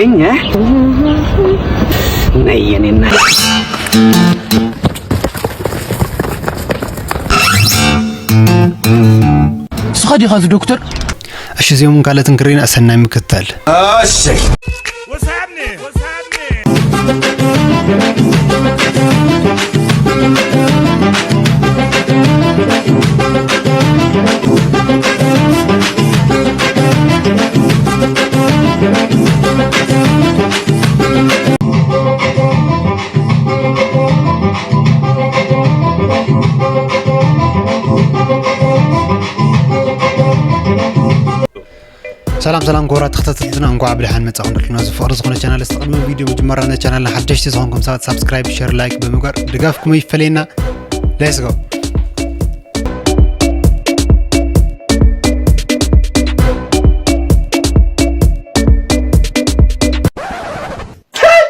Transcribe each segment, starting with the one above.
እኛ ነይ የኔ እናት። ንስኻ ዲኻ እዚ ዶክተር? እሺ፣ እዚኦምን ካልኦትን ክርኢና ሰናይ ምክትታል። እሺ። ሰላም ሰላም፣ ክቡራት ተኸታተልትና፣ እንኳዕ ብደሓን መጻኹም። ንድሕና ዝፍቕሪ ዝኾነ ቻናል፣ እስቲ ቅድሚ ቪድዮ ምጅማርና ቻናልና ሓደሽቲ ዝኾንኩም ሰባት ሳብስክራይብ፣ ሸር፣ ላይክ ብምግባር ድጋፍኩም ይፈለየና። Let's go።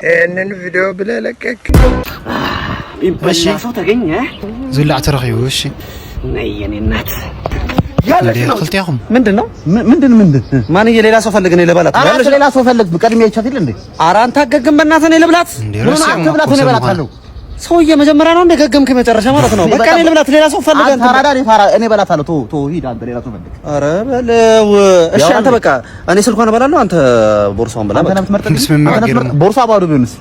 ይህንን ቪዲዮ ብለህ ለቀቅ። እሺ። ሰው ተገኘ። ዝብላዕ ተረኺቡ። እሺ። ነይ የኔ እናት። እንዴ፣ ክልቲያኹም? ምንድን ነው? ም-፣ ምንድን፣ ምንድን? ማንዬ፣ ሌላ ሰው ፈልግ፣ እኔ ልበላት። ኧረ፣ ያለሽ ሌላ ሰው ፈልግ። ቀድሜ ይቻት ይል እንዴ? ኧረ፣ አንተ አገግም፣ በእናትህ፣ እኔ ልብላት። እንዴ፣ ምን ሆነ? ረሲያም አትብላት፣ እኮ እኔ ሰው እበላታለሁ። ሰውዬ፣ መጀመሪያ ነው እንደ ገገምክ፣ መጨረሻ ማለት ነው። እኔ በቃ፣ በጣም እኔ ልብላት፣ ሌላ ሰው ፈልግ አንተ። ፋራ ዳር ፋራ፣ እኔ እበላታለሁ። ቶ፣ ቶ፣ ሂድ አንተ፣ ሌላ ሰው ፈልግ። ኧረ በለው። እሺ፣ ያው አንተ ነው። በቃ፣ እኔ ስልኳን እበላለሁ፣ አንተ ቦርሳውን ብላ። አንተ በቃ። ነው የምትመርጥልኝ? እንድስምማ አንተ ነው አድርጌ ነው። የምትመርጥ-፣ ቦርሳ ባዶ ቢሆንስ?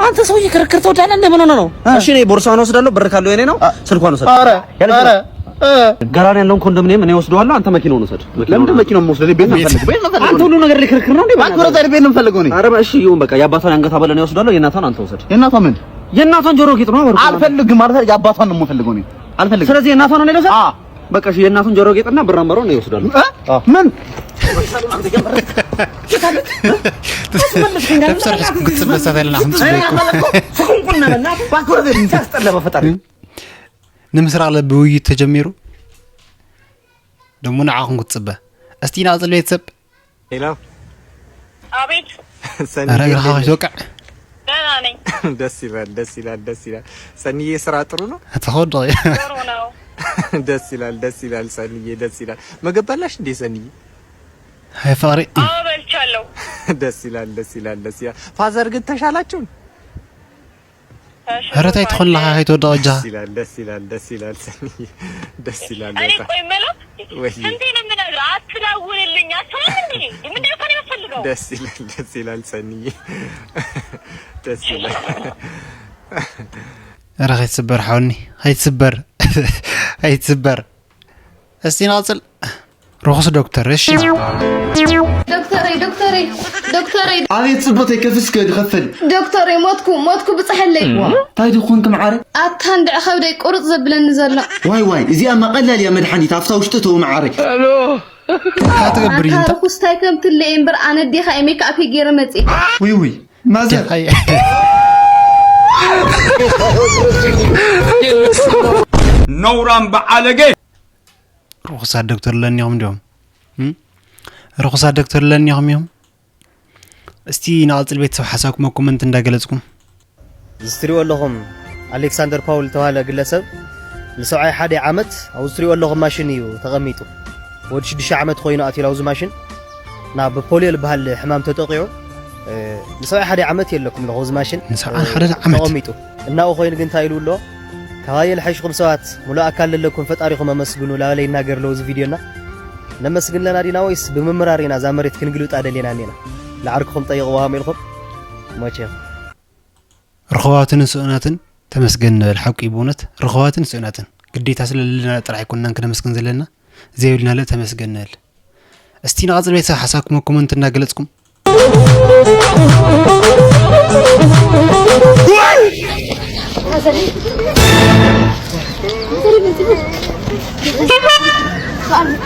አንተ ሰውዬ፣ ክርክር ትወዳለህ እንደ ምን ሆነ ነው? እ። እሺ፣ እኔ ቦርሳውን ወስዳለሁ፣ ብር ካለው የኔ ነው፣ አ። ስልኳን ወስድ። ኧረ፣ ያለሽ ኧረ፣ እ። ጋራን ያለውን ኮንዶሚኒየም እኔ ወስደዋለሁ፣ አንተ መኪናውን ውሰድ። ለምንድን መኪናውን መውሰድ? እኔ ቤት ነው ቤት? የምፈልገው፣ ቤት ነው የምፈልገው አንተ እኔ። ሁሉ ነገር ላይ ክርክር ነው እንዴ? በአንተ በእናትህ? ወረዳ ቤት ነው የምፈልገው እኔ። ኧረ እሺ፣ ይሁን በቃ፣ የአባቷን አንገት ሐብል እኔ ወስዳለሁ፣ የእናቷን አንተ ውሰድ። የእናቷ ምን? የእናቷን ጆሮ ጌጥ ነው በቃ። አልፈልግም፣ አልፈልግም፣ የአባቷን ነው የምፈልገው እኔ። አልፈልግም። ስለዚህ የእናቷን ነው እኔ ልውሰድ? አ። በቃ እሺ፣ የእናቱን ጆሮ ጌጥና ብር አምባሩን እኔ እወስዳለሁ። እ? አ። ምን? ደብተር ሕዝኩ ክትጽበ ሰፈልና ክንጽበ እኮ። ስኹንኩና በእናትህ። ባኮረደ ሲያስጠላ በፈጣሪ። ንምስራቅ ለብ ውይይት ተጀሚሩ። ደሞ ንዓኹም ክትጽበ። እስቲ ንቐጽል ቤተሰብ። ሄሎ። አቤት። ሰኒ ኧረ እንዴት እግርኻ ነሽ? ከይትወቅዕ። ደህና ነኝ። ደስ ይላል፣ ደስ ይላል፣ ደስ ይላል። ሰኒዬ ስራ ጥሩ ነው? ተኸወዶ። ጥሩ ነው። ደስ ይላል፣ ደስ ይላል ሰኒዬ፣ ደስ ይላል። ምግብ በላሽ እንዴ ሰኒዬ? አይ ፍቕሪ። አዎ በልቻለሁ። ደስ ይላል፣ ደስ ይላል፣ ደስ ይላል። ፋዘር ግን ተሻላችሁ? ኧረ ታይ ትኾን ለኻ ከይትወድቕ እጃ። ደስ ይላል፣ ደስ ይላል፣ ደስ ይላል ሰኒ። ደስ ይላል እኔ በጣም። ቆይ የምለው ወይ። ስንቴ ነው የምነግርህ? አትደውልልኝ፣ አትሆንም እንዴ? ምንድን ነው ከኔ የምትፈልገው? ደስ ይላል፣ ደስ ይላል ሰኒ። ደስ ይላል። ኧረ ከይትስበር ሓውኒ፣ ከይትስበር፣ ከይትስበር። እስቲ ንቐጽል። ርኹስ ዶክተር፣ እሺ። ዶክተረይ፣ ዶክተረይ፣ ዶክተረይ። ኣቤት ጽቡተይ፣ ከፍስከ ድኸፈል። ዶክተረይ፣ ሞትኩ፣ ሞትኩ፣ ብጽሐለይ። ዋ፣ እንታይ ድኹንክ መዓረ? ኣታ እንድዒ ከብደይ ቁርጽ ዘብለኒ ዘሎ። ዋይ፣ ዋይ፣ እዚኣ መቐለል እያ መድሓኒት፣ ኣብታ ውሽጢ ተው መዓረ። ኣታ ትገብር እዩ ኣታ እንታ? ርኹስ፣ እንታይ ከም ትለየ እምበር፣ ኣነ ኣዴኻ እየ ሜክኣፕ ገይረ መጽየ። ውይ፣ ውይ፣ ማዘር። እንታይ? ነውራም በዓለጌ። ርኹሳት ዶክተር ለኒኹም እንዲዮም። እም? ርኹሳት ዶክተር ለኒኹም እዮም። እስቲ ንቐጽል ቤተሰብ ሓሳብኩም ኣብ ኮመንት እንዳገለጽኩም። እዚ ትሪእዎ ኣለኹም ኣሌክሳንደር ፓውል ዝተባህለ ግለሰብ ንሰብዓይ ሓደ ዓመት ኣብዚ ትሪእዎ ኣለኹም ማሽን እዩ ተቐሚጡ። ወዲ ሽዱሽተ ዓመት ኮይኑ ኣትዩ ኣብዚ ማሽን። ናብ ፖሊዮ ዝበሃል ሕማም ተጠቂዑ፣ እ፣ ንሰብዓይ ሓደ ዓመት የለኩም ኣለኹ ኣብዚ ማሽን፣ ንሰብዓን ሓደ ዓመት? ተቐሚጡ። እናኡ ኮይኑ ግን እንታይ ኢሉ ኣሎ? ካባየ ልሐሽኹም ሰባት፣ ሙሉእ ኣካል ለለኩም ፈጣሪኹም ኣመስግኑ ላበለ ይናገር ኣለዉ እዚ ቪድዮና። ነመስግን ለና ዲና ወይስ ብምምራር ኢና እዛ መሬት ክንግልብጣ ደሊና እኒና? ንዓርክኹም ጠይቕዋ ሃም ኢልኩም። መቼም። ርኹባትን ስኡናትን ተመስገን ንበል። ሓቂ እዩ ብእውነት። ርኹባትን ስኡናትን። ግዴታ ስለለና ጥራሕ ኣይኮንናን ክነመስግን ዘለና። ዘይብልና ለ ተመስገን ንበል። እስቲ ንቐጽል ቤተሰብ ሓሳብኩም ኣብ ኮመንት እናገለጽኩም።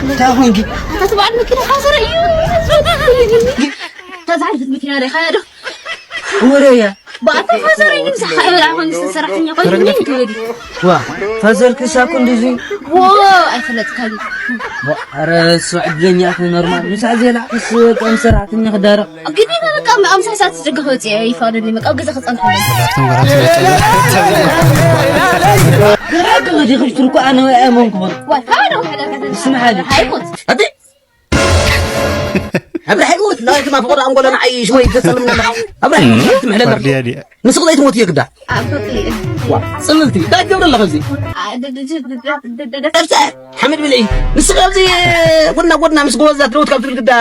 እንታይ ኮንኪ? ኣታ ትበዓል መኪና ሓሰረ እዩ። እታ ዝሓለፈት መኪና ርኢኻያ ዶ? ወረ እያ። ብኣታ ፋዘር እዩ፣ ንስኻ እብላ ኮንግስ ሰራሕተኛ ኮይኑ ተረኛ ምን ትብል? ዋ፣ ፋዘር ክሳብ ክንድዚ? ዎ፣ ኣይፈለጥካን። ዋ፣ ኧረ እሱ ዕድለኛ እኮ ኖርማል። ምሳዕ ዜላ ክስ ከም ሰራሕተኛ ክዳረቕ። ግዴታ በቃ፣ ኣብ ምሳሕ ሰዓት ስደገ ክወፅእ እየ፣ ይፈቕደልኝ። በቃ፣ ኣብ ገዛ ክፀንሕ እየ። ሰራሕተኛ፣ ሰራሕተኛ። ግራ ግራ ዲኽሽ ትርኩ ኣነ ወይ ኣመንኩ። ዋ፣ ካዶ፣ ካዶ፣ ካዶ። ስምሓሊ። ሃይሞት። ኣቲ ኣብራሂም ይሞት ናይ ድማ ፍቕሪ ኣንጎለና ኣይ ሽሞይ ተጸልምና ኣለኻ። ኣብራሂም ይሞት ትምሕለና። ፈርድያ ድያ? ንስኽ ዘይትሞት እየ ግዳ። ዋ፣ ጽልልቲ፣ እንታይ ትገብሪ ኣለኻ ኣብዚ? ደብሰ፣ ሓመድ ብልዒ። ንስኽ ኣብዚ ጎድና ጎድና ምስ ጎበዛት ደውት ካብ ትብል ግዳ፣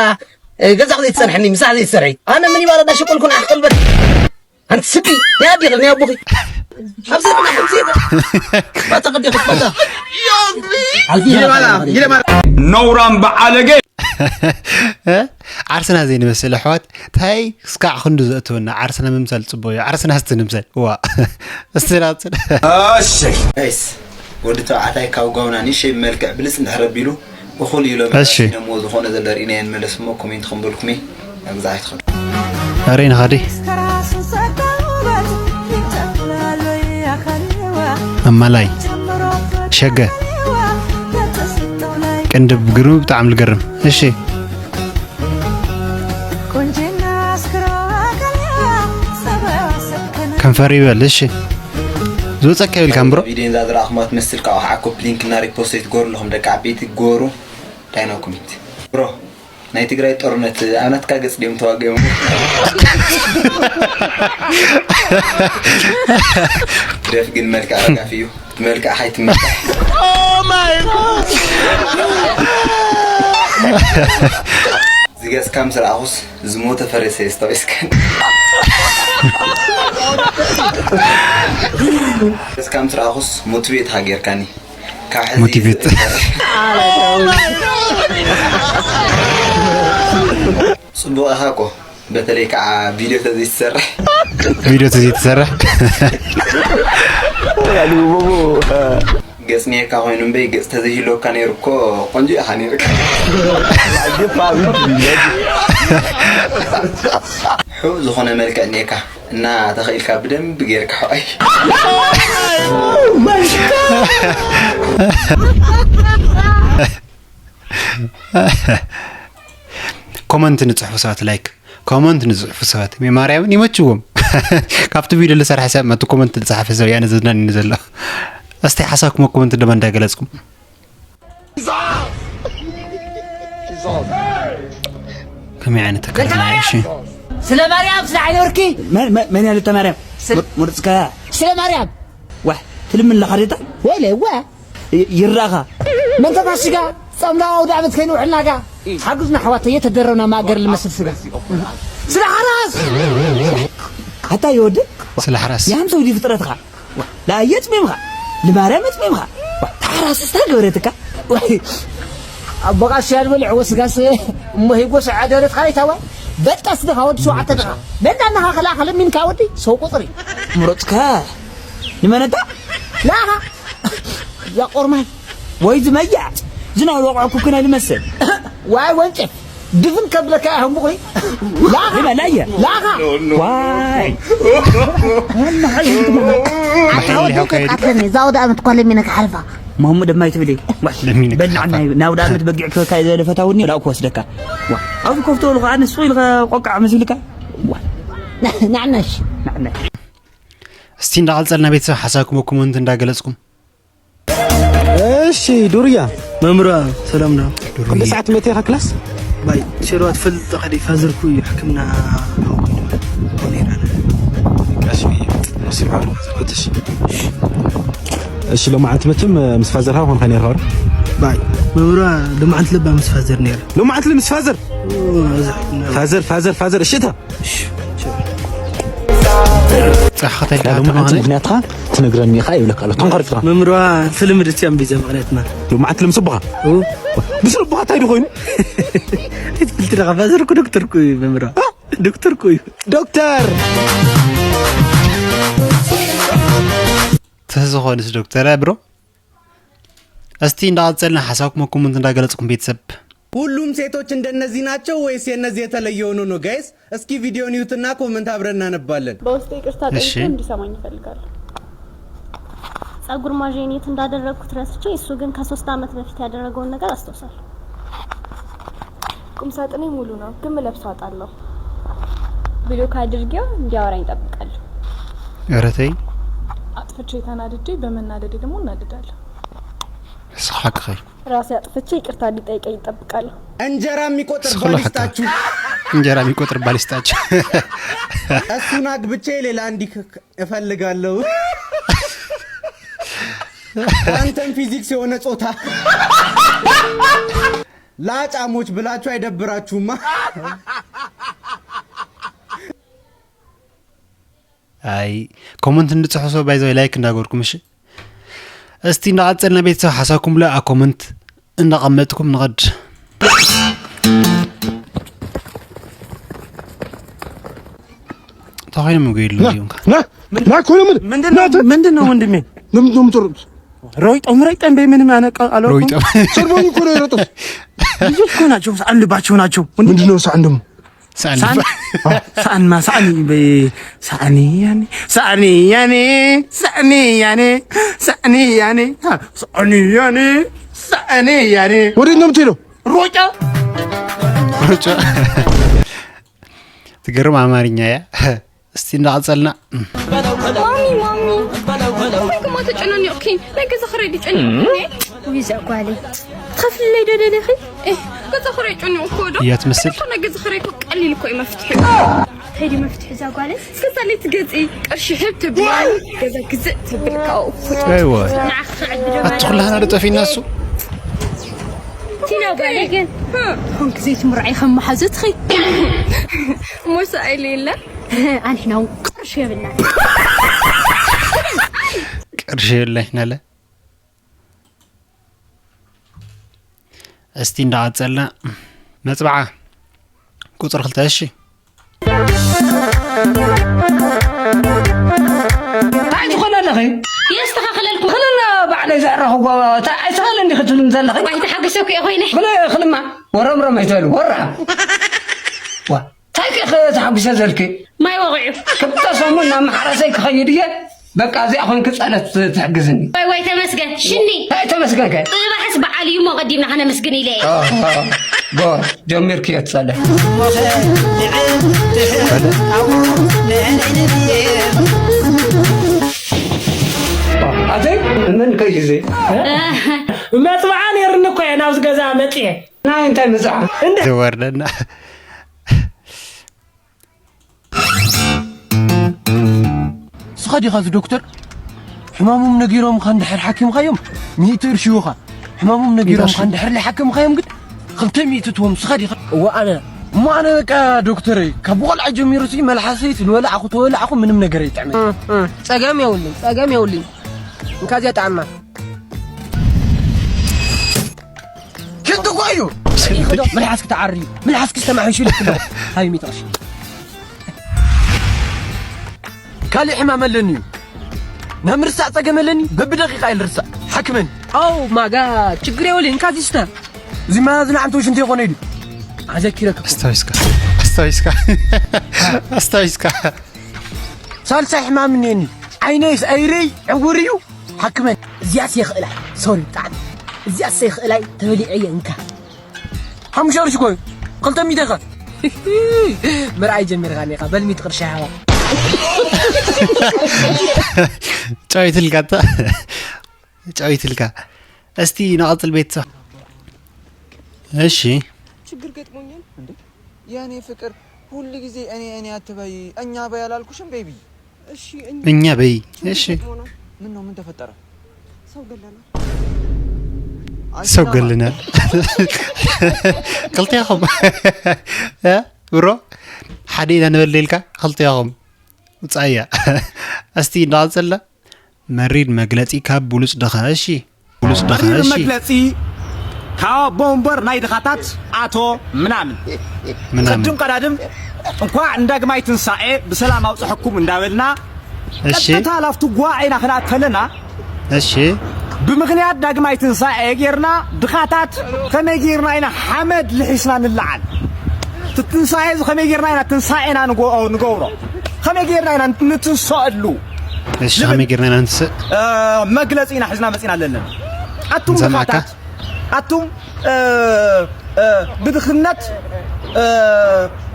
እ፣ ገዛኽ ዘይትሰርሕኒ፣ ምሳሕ ዘይትሰርሒ። ኣነ ምን ይባል ኣዳ ሽቆልኩን ኣኽልበት። ኣንቲ ስዲ፣ ናይ ኣዴኺ፣ ናይ ኣቦኺ። ኣብዚ ምን ኣኽል ዜና? ባታ ቅዲ ኽትባታ። ይለማላ፣ ይለማላ። ነውራም በዓለገ። እ? ዓርስና ዘይንመስል ኣሕዋት፣ ታይ ስካዕ ክንዱ ዘእትወና? ዓርስና ምምሳል ጽቡቕ እዩ። ዓርስና እስቲ ንምሰል። ዋ። እስቲ ናጽል። እሺ። ጋይስ፣ ወዲ ተባዕታይ ካብ ጋውና ንእሽተይ ብመልክዕ ብልጽ እንድሕር ኣቢሉ፣ እኹል እዩ ኢሎም እሺ። ኢሎሞ ዝኾነ ዘሎ ርኢናዮ ንመለስ እሞ ኮሜንት ክንበልኩም እየ። ኣብ ግዛዕ ኣይትኸዱ። ኣሬ ንኻዲ። ኣማላይ። ሸገ። ቅንድብ ግርም ብጣዕሚ ልገርም። እሺ። ከንፈር ይበል፣ እሺ። ዝወፀካ ይብልካ እምብሮ። ቪድዮ እዛ ዝረኣኹማ ትመስል፣ ካብኣ ከዓ ኮፒ ሊንክ እና ሪፖስት ኣይትገሩ ኣለኹም ደቂ ዓበይቲ፣ ግበሩ። ዳይናው ኮሜንት። ብሮ፣ ናይ ትግራይ ጦርነት ኣብ ናትካ ገጽ ድዮም ተዋጊኦም? ደፍ ግን መልክዕ ረጋፊ እዩ። መልክዕ ሓይትመልክዕ። ዝገጽካ ምስ ረኣኹስ ዝሞተ ፈረሰ የስታዊስከን። ዝገጽካ ምስ ረኣኹስ ሞቲቬት ሃገርካኒ። ካብ ሕዚ ሞቲቬት። ጽቡቕ ኢኻ እኮ፣ በተለይ ከዓ ቪድዮ ተዘይትሰርሕ። ቪድዮ ተዘይትሰርሕ። ገጽ ኔካ ኮይኑ እምበይ፣ ገጽ ተዘይህልወካ ነይሩ እኮ ቆንጆ ኢኻ ነይርካ። ሕው ዝኾነ መልክዕ ኔካ። እና ተኸኢልካ ብደንብ ጌርካ ሕዋይ። ኮመንት ንጽሕፉ ሰባት፣ ላይክ ኮመንት ንጽሕፉ ሰባት፣ ማርያምን ይመችዎም። ካብቲ ቪድዮ ዝሰርሐ ሰብ፣ መቱ ኮመንት ዝጸሓፈ ሰብ፣ ያነ ዘዝናኒ ዘሎ። እስቲ ሓሳብኩም ኮመንት ድማ እንዳገለጽኩም። ከመይ ዓይነት ኣካል እሺ። ስለ ማርያም፣ ስለ ዓይነ ወርቂ። መን፣ መን፣ መን ያለ ማርያም? ስለ ሙር-፣ ሙርጽካ። ስለ ማርያም። ዋህ፣ ትልምን ለኻ ዴታ? ወይለ፣ ዋ። ይ-፣ ይራኻ። መንተ ፋሲካ፣ ጸምና ኣውደ ዓመት ከይንውዕልናጋ። ሓግዝና ኣሕዋተይ፣ የተደረብና ማእገር ልመስል ስጋ። ስለ ሓራስ። ኣታ ይወድእ? ስለ ሓራስ። ያም ሰው ዲ ፍጥረትኻ። ዋ፣ ለኣየ ጽሚምኻ፣ ንማርያም ጽሚምኻ። ዋ፣ ተሓራስስታ ገበረትካ። ዋይ፣ ኣቦ ቃሻ ያልበልዕዎ ስጋስ እሞ ሂጎ ሰዓደረትካ ይታዋ። በጣስ ድኻ ወዲ ሸውዓተ ድኻ። በላ ናኻ ከላኸ ለሚንካ ወዲ ሰው ቁጽሪ። ምሮጽካ ንመነታ? ናኻ። ያ ቆርማይ። ወይ ዝመያ። ዝናብ ወቕዖ ኩኩና ልመስል። ዋይ ወንጭፍ። ድፍን ከብለካ እያ ህንቡቑ። ላኻ። ላየ። ላኻ። ዋይ። ኣታ ወዲ ከይድ። ተቃተኒ፣ እዛ ወደ ኣመት እኳ ለሚነ ክሓልፋ። ማሙ ደማይ ትብሊ። ለሚነ በል ክሓልፋ። ንዓናይ፣ ናብ ወደ ኣመት በጊዕ ክበካ እየ ዘለ ፈታውኒ፣ ላው ክወስደካ። ዋ። ኣብ ኮፍቶ ልኹ ኣነ ስቕ ኢልኸ ቆቃዕ መሲልካ። ዋ። ንዓናሽ። ንዓናሽ። እስቲ እንዳቐጸልና ቤተሰብ ሓሳብኩም ኮመንት እንዳገለጽኩም። እሺ፣ ዱርያ። መምህሯ፣ ሰላም ነው። ዱርያ። ክንደይ ሰዓት መቴኻ ክላስ? ባይ፣ ሸሮ ትፈልጥ ኸዲ ፋዘርኩ እዩ ሕክምና ሓውኩ ይድወል። ሆኔራ። ቀስሚ፣ ሙስሊም ሓውኩ ዘፈትሽ። እሺ፣ ሎማዓንቲ መቸም ምስ ፋዘርካ ኮንካ ነይርካ ወረ? ባይ፣ መምህሯ፣ ሎማዓንቲ ለባ ምስ ፋዘር ነይረ። ሎማዓንቲ ምስ ፋዘር? ኦ፣ እዛ። ፋዘር፣ ፋዘር፣ ፋዘር፣ እሺ፣ እታ። ጻሕ ከተልካ ቀዳድሞ ትማሊ። ኣንተ ምኽንያትካ ትነግረኒ ኢኻ ይብለካ ኣሎ። ተንኸሪፍካ። መምርዋ ፍልም ድስቲ ኣምቢዘ ምኽንያትና። ሎማዓንቲ ልምስብኻ? ኡ። ብስልብኻ እንታይ ድኾይኑ? ኣይትፈልጥ ኢኻ፣ ፋዘር እኮ ዶክተር እኮ እዩ መምርዋ። እ? ዶክተር እኮ እዩ። ዶክተር! ተዝኾንስ ዶክተር፣ ብሮ? እስቲ እንዳቐጸልና ሓሳብኩም ኮመንት እንዳገለጽኩም ቤተሰብ። ሁሉም ሴቶች እንደነዚህ ናቸው ወይስ የነዚህ የተለየ ሆኖ ነው? ጋይስ እስኪ ቪዲዮን ይዩትና ኮመንት አብረን እናነባለን። በውስጥ ይቅርታ እሺ። ጠይቄ እንዲሰማኝ እፈልጋለሁ። ጸጉር ማዤን የት እንዳደረግኩት ረስቼ፣ እሱ ግን ከሶስት ዓመት በፊት ያደረገውን ነገር አስታውሳለሁ። ቁም ሳጥኔ ሙሉ ነው፣ ግን ምለብሰው አጣለሁ። ብሎክ አድርጌው እንዲያወራኝ እጠብቃለሁ። ኧረ ተይ። አጥፍቼ ተናድጄ በመናደዴ ደግሞ እናደዳለሁ። ስሓቅኸይ። ራሴ አጥፍቼ ይቅርታ እንዲጠይቀኝ ይጠብቃለሁ። እንጀራ የሚቆጥር ስኹላታ ባሊስታችሁ እንጀራ የሚቆጥር ባሊስታችሁ እሱን አግብቼ ሌላ እንዲህ እፈልጋለሁ። አንተም ፊዚክስ የሆነ ጾታ ላጫሞች ብላችሁ አይደብራችሁማ? ኣይ ኮመንት እንድፅሑ ሰብ ባይዘ ላይክ እንዳገርኩም እሺ። እስቲ እንዳቐፀልና ቤተሰብ ሓሳብኩም ብለ ኣብ ኮመንት እንዳቐመጥኩም ንቐድ ተኾይኑ ምግቢ የሉ እዮም ና ና ኮነ ምን ምንድን ነው ምንድን ነው ወንድሜ? ምንድን ነው የምትሮጡት? ሮይጦም ረይጠን በይ ምንም ያነቃ አለው። ሮይጦም ሰርቦኝ እኮ ነው የሮጡት። ልጆች እኮ ናቸው። ሰዓን ልባቸው ናቸው። ወንድሜ ምንድን ነው ሰዓን ደግሞ? ሳን ሳን ሳንማ ሳኒ በይ ሳኒ ያኔ ሳኒ ያኔ ሳኒ ያኔ ሳኒ ያኔ ሳኒ ያኔ ሳኒ ያኔ ወዴት ነው የምትሄደው? ሮጫ ሮጫ ትገርም ኣማርኛ እያ። እስቲ እንዳቐፀልና ማሚ ማሚ እንታይ ክማ ተጨናኒቕኪ? ናይ ገዛ ክራይ ድጨኒቕኪ? ውይ እዛ ጓለይ ትኸፍልለይ ዶ ደለኺ? ገዛ ክራይ ጨኒቑ እኮ ዶ? እያ ትመስል። እኮ ናይ ገዛ ክራይ እኮ ቀሊል እኮ እዩ መፍትሒ። እንታይ ድዩ መፍትሒ እዛ ጓለይ? እስከ ሳሌት ገፂ ቅርሺ ህብ ትብል ገዛ ግዝእ ትብል ካብኡ ኣይወ ንዓኺ ክዕብዶ ማለት ኣትኹላህና ዶ ጠፊና እሱ ቲና ጓለይ ግን ኾንክ ዘይትምርዓይ ከም መሓዙትኺ እሞ ሰኣይሉ የለ ኣንሕና እውን ቅርሺ የብልና ቅርሺ የብላይናለ እስቲ እንዳቐፀልና መፅብዓ ቁፅሪ ክልተ እሺ እንታይ ትኾነ ኣለኺ? የስተኻኽለልኩም ክልል ባዕለይ ዘዕረኽዎ ኣይትኽእልን ዲኺ ትብልን ዘለኺ? ዋይ ተሓጒሰ እኮ እየ ኮይነ ብለ ክልማ ወረምረም ኣይትበል ወራ ዋ እንታይ ከ ተሓጒሰ ዘልኪ ማይ ወቒዑ ክልተ ሰሙን ናብ መሓረሰይ ክኸይድ እየ በቃ እዚኣ ኮይንኪ ጸለት ትሕግዝኒ ዋይ ዋይ ተመስገን ሽኒ እንታይ ተመስገንከ ጽባሕስ በዓል እዩ እሞ ቀዲምና ከነመስግን ኢለ እየ ጎ ጀሚርክዮ ትጸለ ኣተይ መን ከይዚ መፅብዓ ነይርኒ እኮ እየ ናብዚ ገዛ መፅየ ናይ እንታይ ምፅዓ ዘወርደና ንስኻ ዲኻ እዚ ዶክተር? ሕማሞም ነጊሮምኻ እንድሕር ሓኪምኻዮም ሚእቲ ቅርሺ ይህቡኻ። ሕማሞም ነጊሮምኻ እንድሕር ዘይሓከምኻዮም ግን ክልተ ሚእቲ ትህቦም ንስኻ ዲኻ? እወ ኣነ። እሞ ኣነ በቃ ዶክተረይ ካብ ቆልዓ ጀሚሩ ሲ መልሓሰይ ዝበላዕኹ ተበላዕኹ ምንም ነገር ኣይጥዕመኒ። ጸገም የብሉን ጸገም የብሉን። እንካ እዚኣ ጥዓማ። ሽንቲ እኮ እዩ። መልሓስኪ ተዓርዩ መልሓስኪ ዝተማሕሹ ልክ ኣለዎ። ሃቢ ሚእቲ ቅርሺ። ካሊእ ሕማም ኣለኒ እዩ ናይ ምርሳዕ ጸገም ኣለኒ በብደቂቃ እየ ልርሳዕ ሓክመኒ ኣው ማጋ ችግር የብሉን እንካ ዝስተ እዚ ማያዝ ንዓንተ ሽንቲ ይኾነ ኢሉ ኣዘኪረክ ኣስታዊስካ ኣስታዊስካ ኣስታዊስካ ሳልሳይ ሕማም እኒአኒ ዓይነይስ ኣይርይ ዕውር እዩ ሓክመኒ እዚኣስ የኽእላይ ሶሪ ብጣዕሚ እዚኣስ የኽእላይ ተበሊዐየ እንካ ሓሙሽተ ቅርሺ ኮዩ ክልተ ሚእቲ ኢኻ ምርኣይ ጀሚርካ ኒኻ በል ሚእቲ ቅርሺ ሃባ ጫዊትልካ ጫዊትልካ እስቲ ንቐፅል ቤተሰብ እሺ ችግር ገጥሞኛል እንዴ የኔ ፍቅር ሁል ጊዜ እኔ እኔ አትበይ እኛ በይ አላልኩሽም ቤቢ እኛ በይ እሺ ምን ነው ምን ተፈጠረ ሰው ገለናል ሰው ገለናል ክልቴኹም ብሮ ሓደ ኢና ንበል ኢልካ ክልቴኹም ውፃያ እስቲ እንዳቐፀልና መሪር መግለፂ ካብ ብሉፅ ድኻ እሺ ብሉፅ ድኻ መሪር እሺ መግለፂ ካብ ኣቦ ወንበር ናይ ድኻታት ኣቶ ምናምን ምናምን ቅድም ቀዳድም እንኳዕ ንዳግማይ ትንሳኤ ብሰላም ኣውፅሐኩም እንዳበልና እሺ ቀጥታ ላፍቲ ጓዕ ኢና ክንኣት ከለና እሺ ብምኽንያት ዳግማይ ትንሳኤ ጌርና ድኻታት ከመይ ጌርና ኢና ሓመድ ልሒስና ንለዓል እቲ ትንሳኤ እዚ ከመይ ጌርና ኢና ትንሳኤና ንጎ- ንገብሮ ከመይ ጌርና ኢና ንትንሰኣሉ እሺ ከመይ ጌርና ኢና ንትስእ እ፣ መግለፂ ኢና ሒዝና መፂና ኣለና ኣቱም ንሰማዕካ። ድኻታት ኣቱም እ፣ እ፣ ብድኽነት እ፣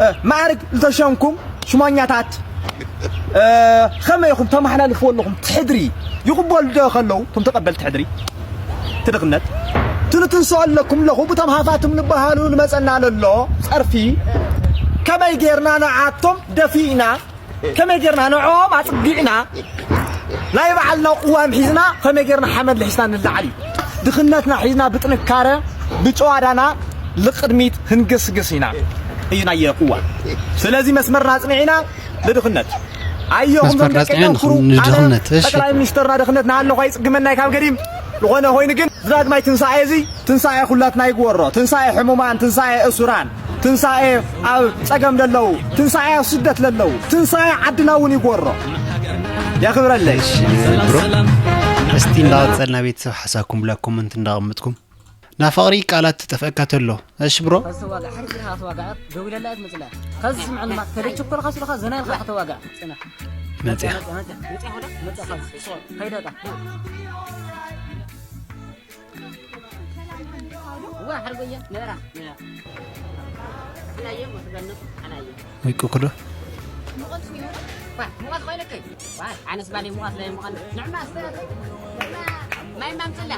እ፣ ማዕርግ ዝተሸምኩም ሽሞኛታት እ፣ ከመይ ኢኹም ተመሓላልፍዎ ኣለኹም ትሕድሪ ይቕበሉ ዶ ከለዉ እቶም ተቐበልቲ ሕድሪ ትድኽነት ትንትንሶ ኣለኩም ኣለኹ ብቶም ሃፋትም ዝበሃሉ ልመጸና ለሎ ጸርፊ ከመይ ጌርና ንዓቶም ደፊእና ከመይ ጌርና ንዕኦም ኣጽጊዕና ናይ ባዕልና ቅዋም ሒዝና ከመይ ጌርና ሓመድ ልሒስና ንላዓል እዩ። ድኽነትና ሒዝና ብጥንካረ ብጨዋዳና ልቅድሚት ህንግስግስ ኢና እዩ ናየ ቅዋም። ስለዚ መስመርና ኣጽኒዕና ንድኽነት ኣዮ መስመር ኣጽኒዕና ንድኽነት። እሺ። ጠቅላይ ሚኒስተርና ድኽነት ንሃለኹ ኣይጽግመናይ ካብ ገዲም ዝኾነ ኮይኑ ግን ዝዳግማይ ትንሳኤ እዚ ትንሳኤ ኩላትና ይግበሮ። ትንሳኤ ሕሙማን፣ ትንሳኤ እሱራን፣ ትንሳኤ ኣብ ጸገም ለለዉ፣ ትንሳኤ ኣብ ስደት ለለዉ፣ ትንሳኤ ዓድና እውን ይግበሮ። የኽብረለይ። እሺ ብሮ፣ እስቲ እንዳወጸልና ቤተሰብ ሓሳብኩም ብላ ኮመንት እንዳቐምጥኩም። ናፍቕሪ ቃላት ትጠፍአካ ተሎ። እሺ ብሮ። ተዋጋእ፣ ሕርፍ ኢልካ ተዋጋእ፣ ደው ኢለላ እያ ትመጽእ። ከዚ ስምዐኒ፣ ተደችኮልካ ስለኻ ዘና ኢልካ ከተዋጋእ። ጽናሕ። መጽያ። መጽያ፣ መጽያ፣ መጽያ፣ ከይደ፣ ከይደ፣ ከይደ። ወይ ቁክዶ ሙቐት ኮይነከይ። ኣነስ ባለይ ሙቐት ለይ ሙቐት ንዕማ ኣስተያየት ማይ ማምፅላ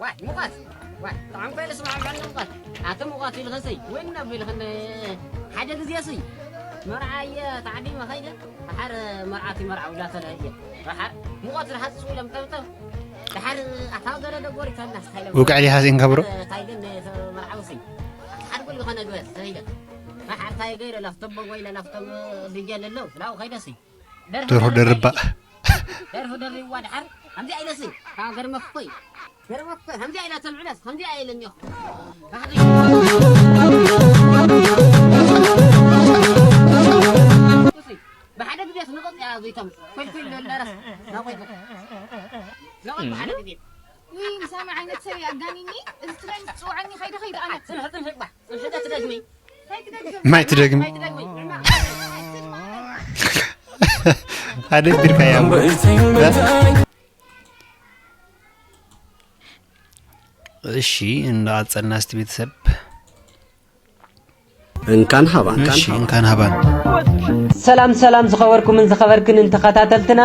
ዋይ ሙቐት ዋይ ጥዓም ኮይነ ስማዕ ብዕሊ ሙቐት ኣቲ ሙቐት ኢልኸ ሰይ ወይን ነብ ኢልኸ ሓደ ግዜ ሰይ መርዓ እየ ታዕዲመ ኸይደ ደሓር መርዓቲ መርዓው ዳተለ እየ ደሓር ሙቐት ዝሓፅው ኢሎም ጠብጠብ ደሓር ኣታ ገለ ደጎሪካና ስታይለ ውግዕ ዲኻ ዜን ገብሮ እንታይ ግን መርዓው ሰይ ሓደ ጎል ዝኾነ ግበር ሰይደ ደሓር ታይ ገይረ ላፍቶም በጎ ኢለ ላፍቶም ድጀ ለለው ላው ኸይደ ሰይ ደርሆ ደርባ ደርሆ ደርባ ደሓር ከምዚ ኣይነስይ ካብ ገርመ ክኮይ ገርመ ክኮይ ከምዚ ኣይና ተልዕለስ ከምዚ ኣይለኒ ብሓደ ግዜ ንቕጥ እያ ዘይቶም ኮልኮል ለለረስ ናቆይ ናቆይ ብሓደ ግዜ ውይ ምሳሚ ዓይነት ሰብ ኣጋኒኒ እዚ ትረን ትፅውዓኒ ከይደ ከይደ ኣነ ፅንሕ ፅንሕ ባ ፅንሕ ትደግሚ ማይ ትደግሚ ኣደቢርካያ እሺ እንዳቀጸልና እስቲ ቤተሰብ እንካን ሃባን እሺ እንካን ሃባን ሰላም ሰላም ዝኸበርኩምን ዝኸበርክንን ተኸታተልትና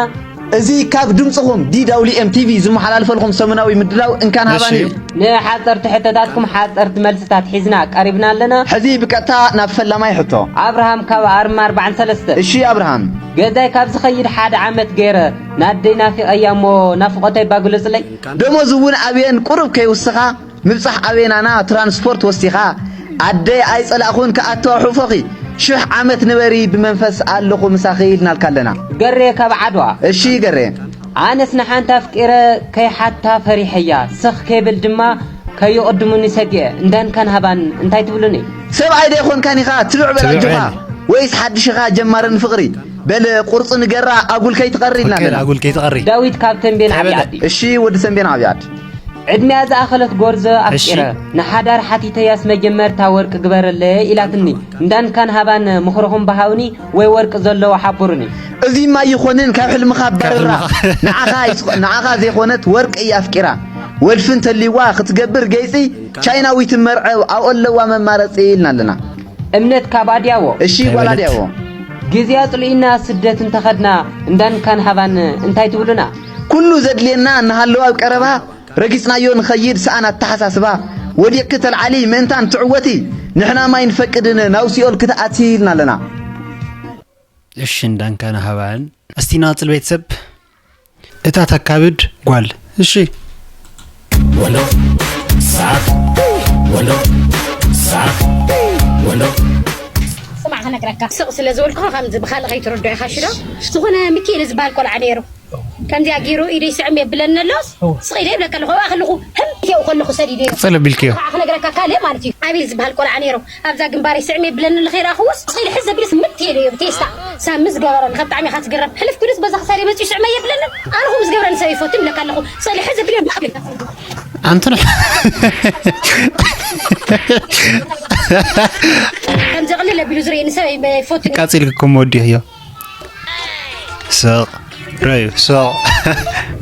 እዚ ካብ ድምፅኹም ዲ ደብሊው ኤም ቲቪ ዝመሓላልፈልኩም ሰሙናዊ ምድላው እንካን ሃባን እዩ። ንሓፀርቲ ሕቶታትኩም ሓፀርቲ መልስታት ሒዝና ቀሪብና ኣለና። ሕዚ ብቀጥታ ናብ ፈላማይ ሕቶ። ኣብርሃም ካብ ኣርማ ኣርባዓን ሰለስተን። እሺ ኣብርሃም። ገዛይ ካብ ዝኸይድ ሓደ ዓመት ገይረ ንኣደይ ናፊቐያ እሞ ናፍቖተይ ባግለፅለይ። ደሞዝ እውን ኣብየን ቁሩብ ከይውስኻ ምብጻሕ ኣበይ ናና ትራንስፖርት ወሲኻ ኣደይ ኣይጸላእኹን ክኣቱ ኣሕቑፎኺ ሽሕ ዓመት ንበሪ ብመንፈስ ኣለኹ ምሳኺ ኢልናልካ ኣለና። ገሬ ካብ ዓድዋ። እሺ ገሬ። ኣነስ ንሓንቲ ኣፍቂረ ከይሓታ ፈሪሐያ ስኽ ከይብል ድማ ከይቕድሙኒ ሰጊኤ እንዳንካን ሃባን እንታይ ትብሉኒ? ሰብኣይ ዶ ኣይኮንካን ኢኻ ትብዕ በል ኣጆኻ ወይስ ሓድሽ ኢኻ ጀማሪ ንፍቕሪ? በል ቁርጺ ንገራ ኣጉል ከይትቐሪ ኢልና ኣለና። ኣጉል ከይትቐሪ። ዳዊት ካብ ተንቤን ዓብዪ ዓዲ። እሺ ወዲ ተንቤን ዓብዪ ዓዲ። ዕድሚኣ ዝኣኸለት ጎርዞ ኣፍቂረ ንሓዳር ሓቲተያስ መጀመርታ ወርቂ ግበረለይ ኢላትኒ። እንዳንካን ሃባን ምኽርኹም ብሃውኒ ወይ ወርቂ ዘለዎ ሓብሩኒ። እዚማ ኣይኾንን ካብ ሕልምኻ ኣባርራ። ንዓኻ ንዓኻ ዘይኾነት ወርቂ እያ ኣፍቂራ። ወልፊ እንተልይዋ ክትገብር ገይጺ ቻይናዊት መርዐው ኣብኡ ኣለዋ መማረፂ ኢልና ኣለና። እምነት ካብ ኣድያቦ። እሺ ጓል ኣድያቦ። ግዜ ኣጽሊኡና ስደት እንተኸድና እንዳንካን ሃባን እንታይ ትብሉና? ኩሉ ዘድልየና እናሃለወ ኣብ ቀረባ ረጊጽናዮ ንኸይድ ሰኣን ኣተሓሳስባ ወዲቕኪ ተልዓሊ ምእንታን ትዕወቲ ንሕና ማይ ንፈቅድን ናብ ሲኦል ክትኣቲ ኢልና ኣለና። እሺ እንዳንካን ሃባን እስቲ ናጽል ቤተሰብ እታ ተካብድ ጓል እሺ ወሎ ሳክ ወሎ ሳክ ወሎ ስማዕ ክነግረካ ስቕ ስለ ዝበልኩኻ ከምዚ ብካልእ ከይትረድኦ ኢኻ ሽዶ ዝኾነ ሚኪኤል ዝበሃል ቆልዓ ነይሩ ከምዚኣ ገይሩ ኢደይ ስዕም የብለኒ ኣሎ ስቕ ኢለ ይብለካ ኣለኹ ኣብኣ ከለኹ ህም ኢለዮ ከለኹ ሰዲደዮ ቅፅል ኣቢልክዮ ከዓ ክነግረካ ካልእ ማለት እዩ ኣቤል ዝበሃል ቆልዓ ነይሩ ኣብዛ ግንባረይ ስዕም የብለኒ ኣሎ ከይረኣኽዎስ ስቕ ኢለ ሕዝ ኣቢለስ ምት ኢለዮ ብቴስታ ሳሚ ዝገበረኒ ካብ ብጣዕሚ ኢኻ ትግረም ሕልፍ ኩሉስ በዛ ክሳደይ መፂኡ ስዕመ የብለንን ኣነ ከምኡ ዝገብረኒ ሰብ ይፈቱ ይብለካ ኣለኹ ስቕ ኢለ ሕዝ ኣቢለ ኣንቱን ከምዚ ቅልል ኣቢሉ ዝርእየኒ ሰብ ኣይፈቱን እዩ። ቀጺልክኩም ወዲእዮ። ስቕ ረዩ ስቕ።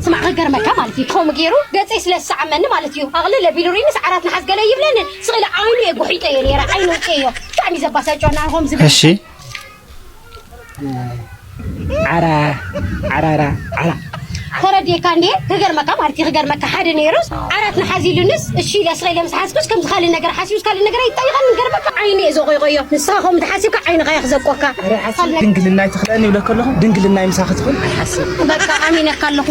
ስማዕ ክገርመካ ማለት እዩ ከምኡ ገይሩ ገፀይ ስለ ዝሰዓመኒ ማለት እዩ ኣቕልል ኣቢሉ ርእዩኒ ሰዓራት ንሓዝ ገለ ይብለኒ ስቕ ኢለ ዓይኑ እየ ጉሒጠዮ ነይረ ዓይኑ ኣውፅኤዮ ብጣዕሚ እዩ ዘባሳጭወኒ ኣነ ከምዚ እሺ ዓራ ዓራራ ዓራ ተረዲእካ እንዴ? ክገርመካ ማለት እዩ፣ ክገርመካ ሓደ ነይሩስ ዓራት ንሓዚሉንስ እሺ ኢለ ስቕ ኢለ ምስ ሓዝኩስ ከምዚ ካልእ ነገር ሓሲቡስ ካልእ ነገር ኣይጠይቐን። ክገርመካ ዓይነ እየ ዘቆይቆዮ። ንስኻ ከምኡ ተሓሲብካ ዓይንኻ እየ ክዘቆካ። ካልእ ነገር ድንግልና ኣይትኽልአኒ ይብለካ ኣለኹ። ድንግልና ምሳኺ ትኽእል ኣይሓስብ በቃ ኣሚነካ ኣለኹ።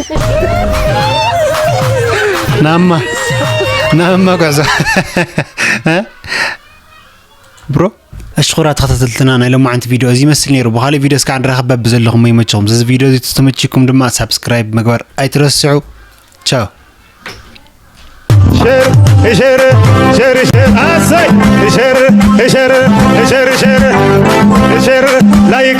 ናማ ናማ ጓዛ ብሮ። እሽኹራ ተኸታተልትና ናይ ሎማዓንቲ ቪድዮ እዚ ይመስል ነይሩ። ብኻልእ ቪድዮ እስካዕ ንራኸብ። በብዘለኹም ይመችኹም። እዚ ቪድዮ እዚ ተመችኩም ድማ ሳብስክራይብ ምግባር ኣይትረስዑ። ቻው። ሸር ሸር ሸር ሸር ኣሰይ ሸር ሸር ሸር ሸር ሸር ላይክ